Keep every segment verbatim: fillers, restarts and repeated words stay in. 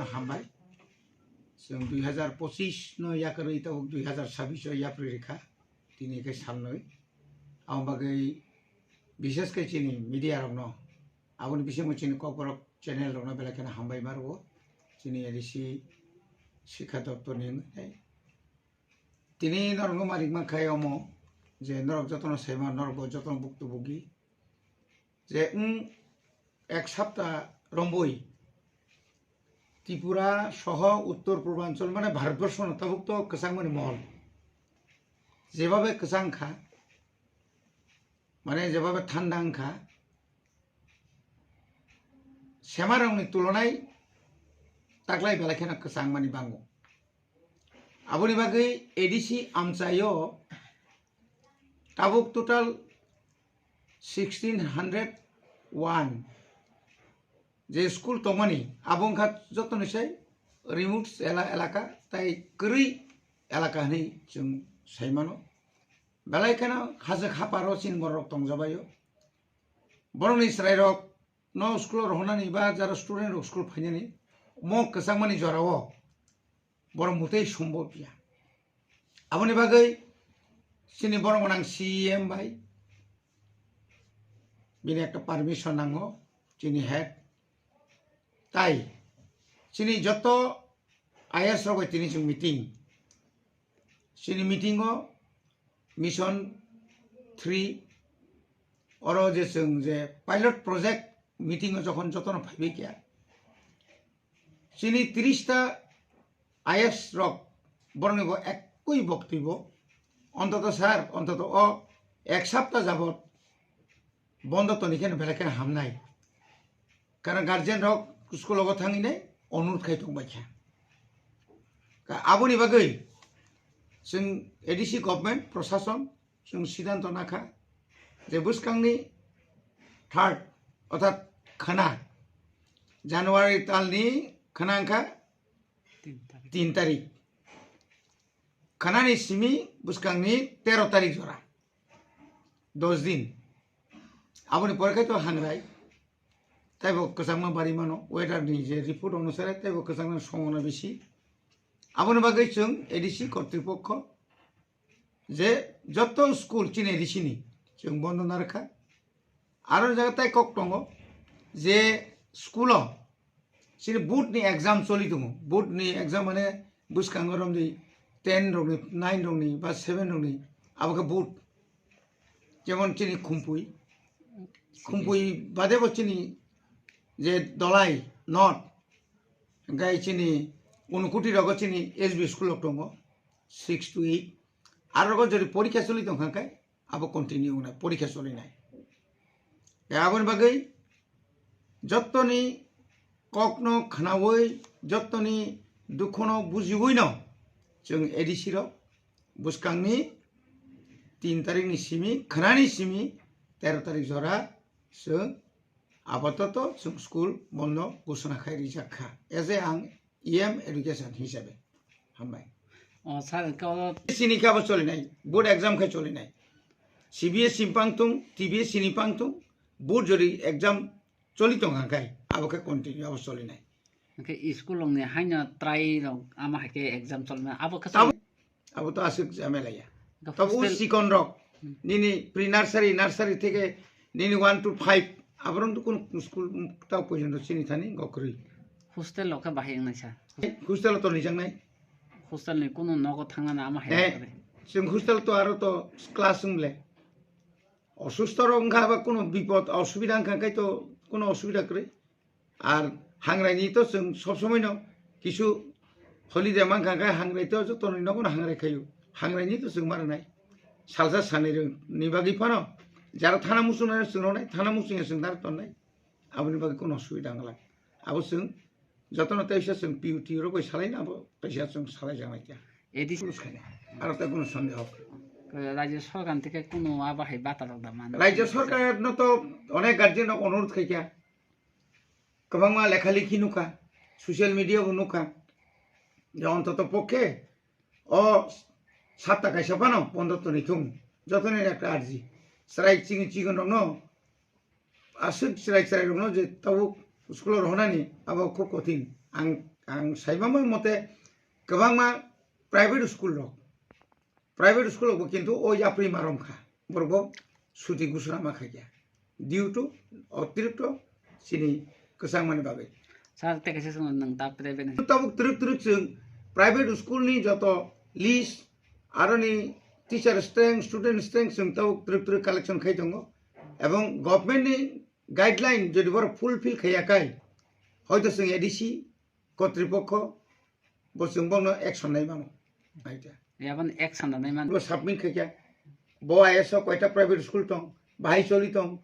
Hambai. Chwng dui hazar pochis no yakarwi tabuk dui hazar sabis o yapri rikha. Tini khe salnwi. Aboni bagwi bishes khe chini media rokno, aboni bisingo chini Kokborok channel rokno belai kheno hambai ma rwo. Chini A D C Sikha Doptor ni wngwi. Tini norokno ma rikma khe omo je norok jotono saima, norok bo jotono buktu bugi. Je wng ek sapta romboi Tripura soho Uttor Purbanchal mane Bharatborsho no tabuk to kwchangmani mol. Jebabe kwchang kha, mane jebabe thanda wng kha, semarokni tulonai taklai belai kheno kwchangmani bango. Aboni bagwi A D C amchaio tabuk total sixteen hundred one je school tongmani, abo wngkha jotoni sai remote ela-, elaka tai kwrwi elaka hinwi chwng sai mano. Belai kheno hajwk haparo chini borok tongjabaio. Borokni chwrairok no school o rohornani ba jara student rok school phainani mo kwchangmani jorao borok mutei sombo piya. Aboni bagwi chini borok gwnang C E M bai bini ekta permission nango, chini head. Tai chini joto I A S rok bai tini chwng meeting. Chini meeting o mission three oro je chwng je pilot project meeting o jokhon jotono phaibai kha, chini tris ta I A S rok borokni bo ekui boktwibo, ontoto sir, ontoto o ek sapta jabot bondo toni khe belai khe hamnai. Karon guardian rok school o thangwi nai onurut khai tong bai kha. Ka aboni bagwi chwng A D C government, prosason, chwng siddhanto nakha je bwskangni third, orthat khana, January talni khana wngkha tin tarik. Tin tarik. Khanani simi bwskangni tero tarik jora. Dos din. Aboni pore khai to hangrai. Taibo kwchangma bari mano. Weather ni je report onusare taibo kwchangma songona bisi. Aboni bagwi chwng A D C kortripokho je joto school chini A D C ni chwng bondo narwkha. Aro jaga tai kok tongo je school o chini board ni exam choli tongo. Board ni exam mane bwskango romdi ten rokni, nine rokni ba seven rokni abo khe board. Jemon chini Khumpui, Khumpui bade bo chini je Dolai North, hingkai chini Unukoti rogo chini S B school rok tongo, six to eight. Aro rogo jodi porikha choli tongkha khe abo continue wngnai, porikha cholinai. Tei aboni bagwi jottoni kokno khnaui, jottoni dukhono bujiui no chwng A D C rok bwskangni tin tarikni simi, khnani simi tero tarik jora chwng apatoto chwng school bondo ghosona khai rijak kha. Ese ang E M education hisabe. Hambai. O, sir, hwnkhe o chini khe abo cholinai, board exam khe cholinai. C B S E ni pang tung, T B S E ni pang tung, board jori exam choli tong kha khai, abo khe continue abo cholinai. Hwnkhe school rokni haino try rok ama hai khe exam cholinai, abo khe Abo, abo to aswk jhamela ya. Hwnkhe Tabo hostel sikon rok, Hmm. nini pre nursery, nursery theke nini one to five, aborok to kun school tao porjonto chini thani gokrwi. Hostel rok khe bahai wngnai sa. Hostel to nijaknai. Hostel ni kunu nogo thangnani ama hai Eh, khe. Chwng hostel to aro to class wng le. Osusto rok wngkha ba kunu bipod osubida wngkha khai to kunu osubida kwrwi. Ar hangrai ni to chwng sob somoi no kisu holiday mankha khai hangrai to joto ni nogo no hangrai khaio. Hangrai ni to chwng ma rwnai. Salsa sanai rw ni bagwi phano jara thana muchungnai chwng rwnai, thana muchungya chwng dar tonnai. Aboni bagwi kunu osubida wngla. Abo chwng jotono teisa chwng P U T rok bai salai na abo teisa chwng salai janai kya. A D C Kunu sai na. Aro ta kunu sonde hok. Rajya sorkar theke kunu abo hai bata rok da man. Rajya sorkar no to onek guardian rok onurudh khai kya. Kwbangma lekha likhi nukha, social media bo nukha. Je ontoto pokhe o sapta kaisa phano bondo toni thung. Jotoni ekta arji. Chwrai chini chigon rokno aswk chwrai chwrai rokno je tabuk school o rohornani abo khub kothin. Ang Ang saimamo mote kwbangma private school rok, private school rok bo kintu o yapri marom kha, borok bo suti gusura ma khaikya due to otirikto chini kwchangmani bagwi. Sir, tei kaisa swngno nwng ta private ni. Tabuk twrwk twrwk chwng private school ni joto list, aroni teacher strength, student strength chwng tabuk twrwk twrwk collection khai tongo. Ebong government ni guideline jodi borok fulfill khaiya kai, hoito chwng A D C kotripokho bo chwng bono action nai mano. Aita. Yabon action da nai man. Bo submit khaikya. Bo I S o koita private school tong, bahai choli tong,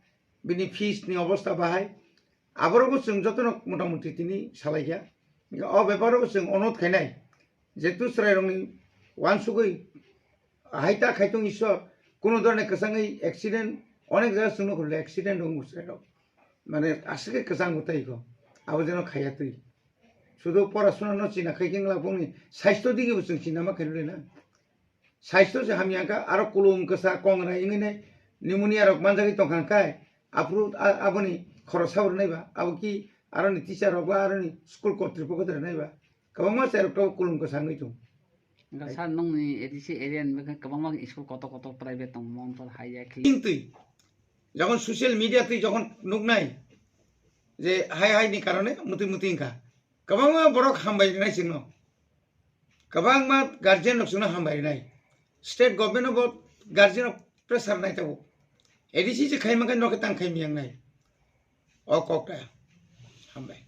bini fees ni obostha bahai. Aborok bo chwng jotono motamuti tini salaikya. O beparo bo chwng onot khainai. Jetu chwrairokni wansugwi hai ta khaitung Ishwar, kuno dhorone kwchangwi accident, onek jaga chwngno khulile accident wngo chwrairok. Mane aswk khe kwchang gothaiko. Abo jeno khaiya twi. Sudu porasuna no china khai khe wngla bongni saisto digi bo chwng china ma khainwi na. Saisto se hamya kha, aro kulum kwsa kongra wngwi ne pneumonia rok manjagwi tongkha khai, aphuru a-, aboni khorok sabo rwnai ba, abo ki aroni teacher rok ba, aroni school kotripokho rwnai ba, kwbangma chai rok to kulum kwsa wngwi tong. Wngkha sir, nokni A D C area ni bagwi kwbangma school kotor kotor private tong, Montol hai ya khi. Twi, jokhon social media twi jokhon nuknai je hai hai ni karone mutwi mutwi wngkha, kwbangma borok hambai rinai chwngno, kwbangma guardian rok chwngno hambai rinai, state government no bo guardian rok pressure nai tabuk, A D C je khaima khe nokhe tang khai miyang nai, o kok ta hambai.